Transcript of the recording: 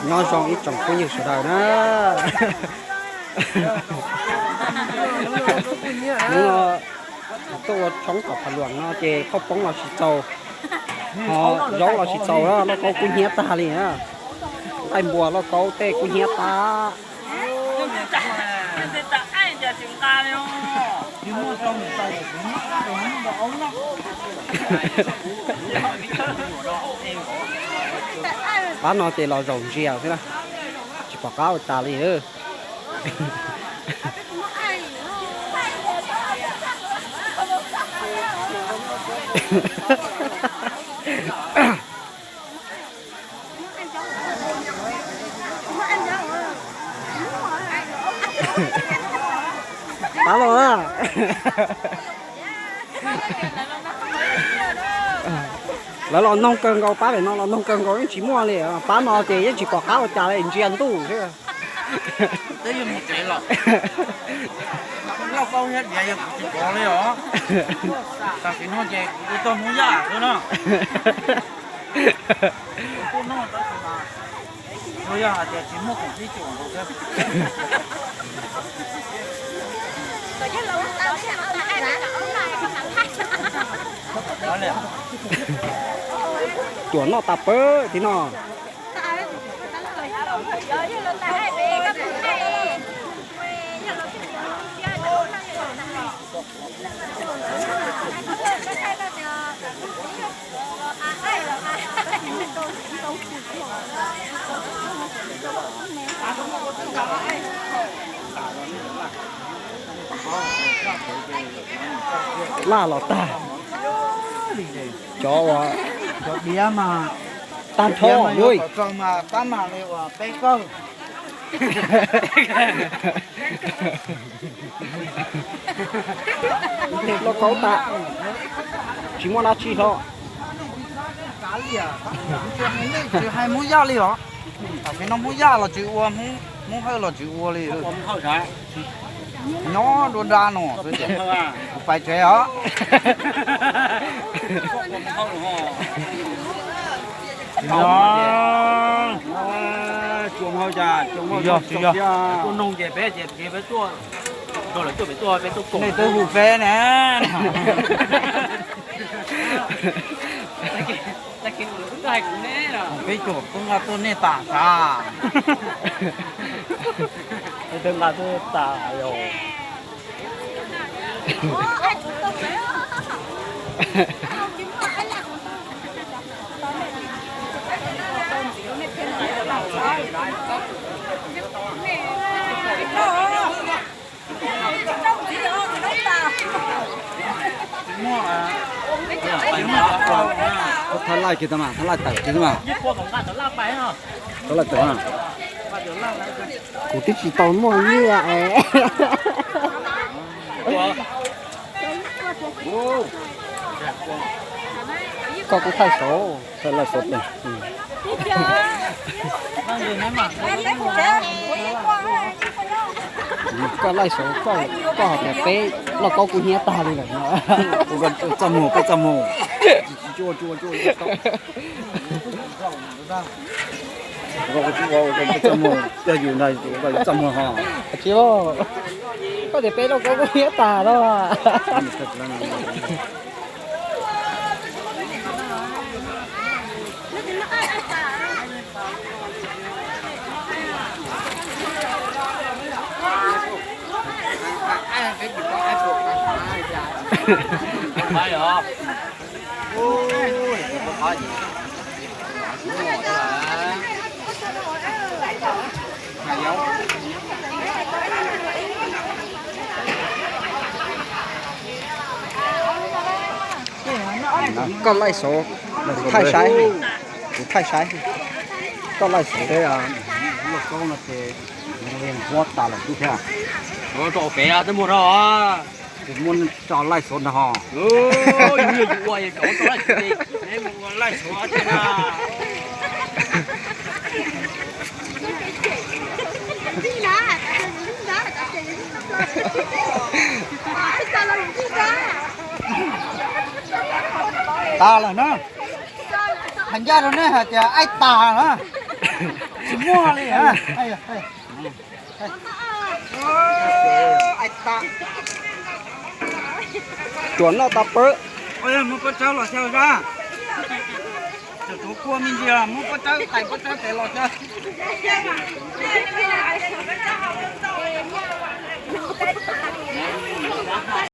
Nyob zoo ib tsoom phooj ywg sawv daws na. Hnub no tuaj ua tshoob tom Phav Luam no ces qhov poob los tsis txaus, ho zaub los tsis txaus, lauj kaub kub hnyiab tag li na. Qaij npua lauj kaub tej kub hnyiab tag. Pab no ces los zaum ntsia xwb na, tsis pom qab ua cas li. Pab los na. Lawv los noog kawg nkaus, pab pem no los noog kawg nkaus yeej tsis muaj li. Pab no ces yeej tsis pom qab ua cas li, ntsia ntuj xwb. Teb yog mus tsev los, lauj kaub thiab diav yog kuv tsis pom li os. Tam sim no ces kuv ua tau Hmoob Yaj xwb no. Kuv tuaj noj tab sis mas tsuas yog hais tias tsis muaj khoom tib cuam nkaus xwb. Cuam noj tas pawg tib no. Laj los tag. Cov uas cov diav mas tag nrho mas yuav kom txog mas tab mas li uas peb kawg. Lauj kaub tas, tsis muaj dab tsi hlo. Tsis hais Hmoob Yaj li os. Tam sim no Hmoob Yaj los tsis ua, Hmoob Hawj los tsis ua li. Nyob dua nra no xwb ces kuv pais tsev os. Tsis yog, tsis yog. Nej twb hu peb ne. Peb caug twb nqa tuaj nej tas sav. Peb twb nqa tuaj tas yog. Thab laij kiag tau mas, thab laij tawm kiag mas. Thab laij tawm na. Kuv twb tsis tau muaj nyiaj es. Koj kuj thaij saud, thaij laij saud tes. Koj laij saud, koj hais tias peb lauj kaub kub hnyiab tag li lawm no. Txaj muag, peb txaj muag. Tsis ua, tsis ua, tsis ua. Txaj muag, yog yus ntag, txaj muag ho. Tsis, koj tias peb lauj kaub kub hnyiab tag no. Koj laij saud, kuv thaij saib, kuv thaij saib. Koj laij saud, lauj kaub no ces nws huab tas lawm xwb thiab. Rau pem twb muaj rau. Kuv muab tso laij saud ntag ho. Tas lawm na. Hais ncaj rau nej hais tias aib tas na. Tsis muaj li. Tsuas noj tas pawg. Muab pob tsawb los xyaw zab. Tsuas kua me ntsis, muab pob tsawb, tais pob tsawb tes los xyaw.